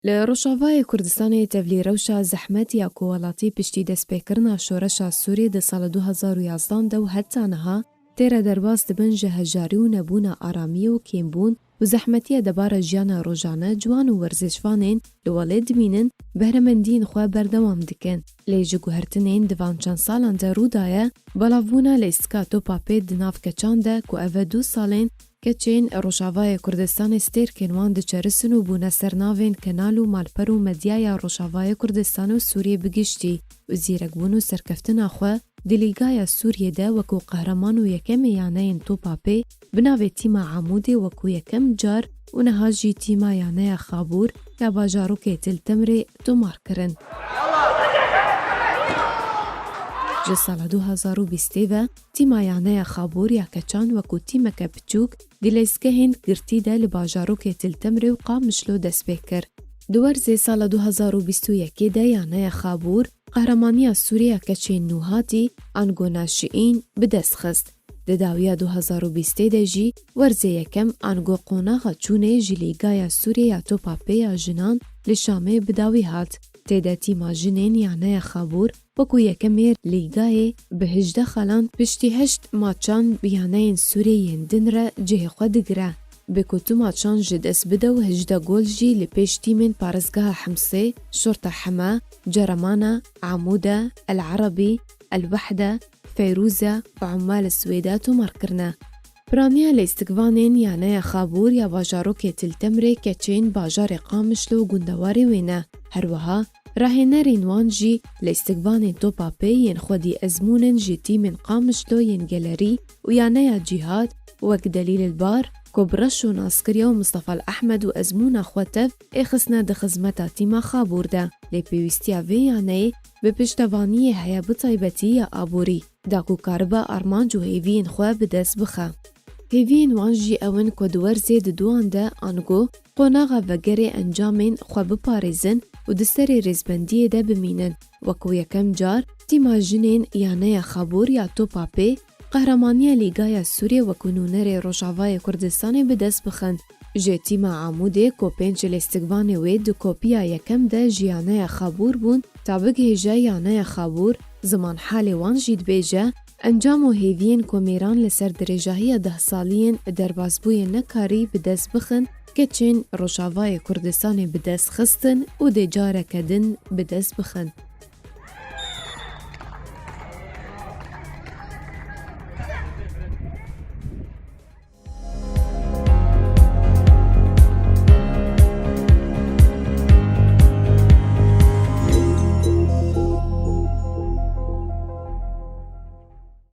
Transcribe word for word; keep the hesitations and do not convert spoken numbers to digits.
Li Rojavayê Kurdistanê tevlî rewşa zehmet ya ku welatî piştî destpêkirina şoreşa Sûriyê di sala du hezar û yazdan de û heta niha tê re derbas dibin ji hejarî û nebûna aramiyê û kêmbûn û zehmetiya debara jiyana rojane ciwan û werzişvanên li welê dimînin, behremendiyên xwe berdewam dikin. Lê ji guhertinên di van çend salan de rû daye, belavbûna lîstika topa pê di nav keçan de ku ev e du salên keçên Rojavayê Kurdistanê stêrkên wan diçerisin û bûne sernavên kenal û malper û medyaya Rojavayê Kurdistanê û Sûriyê bi giştî û zîrekbûn û serkeftina xwe di Lîgaya Sûriyê de wekû qehreman û yekemê yaneyên topa pê bi navê Tîma Amûdê wekû yekem car û niha jî Tîma Yaneya Xabûr ya bajarokê Til Temrê tomar kirin. Ji sala du hezar û bîstê ve Tîma Yaneya Xabûr ya keçan wekû tîmeke piçûk di lîstikehên girtî de li bajarokê Til Temrê û Qamişlo dest pê kir. Di werzê sala du hezar û bîst û yekê de Yaneya Xabûr qehremaniya Sûrê ya keçên nû hatî, ango naşiîn, bi dest xist. Di dawiya du hezar û bîstê de jî werzê yekem ango qonaxa çûnê ji Lîgaya Sûrê ya Topa Pê ya Jinan li Şamê bi dawî hat. Tê de tîma jinên Yaneya Xabûr wekû yekemê Lîgayê bi hejdeh xalan piştî heşt maçan bi yaneyên Sûrê yên din re cihê xwe digire. Bi ku tu maçan ji dest bide û hejdeh gol jî li pêş tîmên parêzgeha Himsê, Şorta Hema, Ceremana, Amûde, El Erebî, El Wehde, Feyrûze û Ummal Swêde tomar kirine. Piraniya lîstikvanên Yaneya Xabûr ya bajarokê Til Temrê keçên bajarê Qamişlo û gundewarê wê ne. Her wiha rahênerên wan jî lîstikvanên Topa Pê yên xwedî ezmûn in ji tîmên Qamişlo yên Gelerî û Yaneya Cîhad wek Delîl El Bar ku bi reş û naskiriya û Mistefa El Ehmed û ezmûna xwe tev ê xistine di xizmeta tîma Xabûr de. Lê pêwîstiya vê yaneyê bi piştevaniyê heye bi taybetî ya aborî, da ku karibe armanc û hêviyên xwe bi dest bixe. Hêviyên wan jî ew in ku di werzê di duan de ango qonaxa vegerê encamên xwe biparêzin û di serê rêzbendiyê de bimînin. Wekû yekem car, tîma jinên Yaneya Xabûr ya Topa Pê, qehramaniya Lîgaya Sûrê wekû nûnerê Rojavayê Kurdistanê bi dest bixin. Ji tîma Amûdê ku pênc lîstikvanê wê di kopiya yekem de ji Yaneya Xabûr bûn, ta bigihêje Yaneya Xabûr, ziman halê wan jî dibêje, encam û hêviyên ku mêran li ser dirêjahiya deh saliyên derbasbûyê nekarî bi dest bixin, keçên Rojavayê Kurdistanê bi dest xistin û dê careke din bi dest bixin.